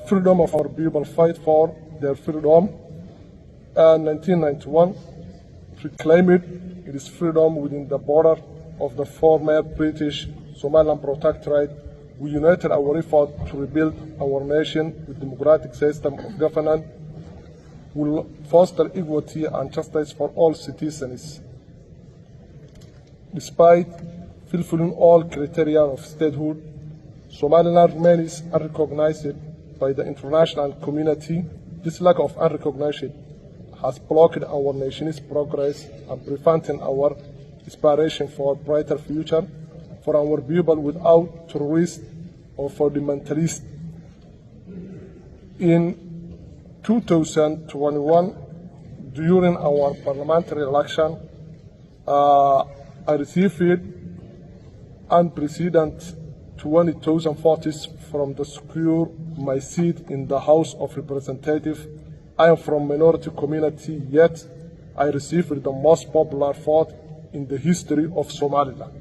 freedom of our people fight for their freedom. And 1991 proclaimed its freedom within the border of the former British Somaliland Protectorate. We united our effort to rebuild our nation with democratic system of governance, will foster equity and justice for all citizens. Despite fulfilling all criteria of statehood, Somaliland remains unrecognized by the international community. This lack of recognition has blocked our nation's progress and prevented our aspiration for a brighter future for our people without terrorists or fundamentalists. In 2021, during our parliamentary election, I received unprecedented 20,000 votes from the secure my seat in the House of Representatives. I am from minority community, yet I received the most popular vote in the history of Somaliland.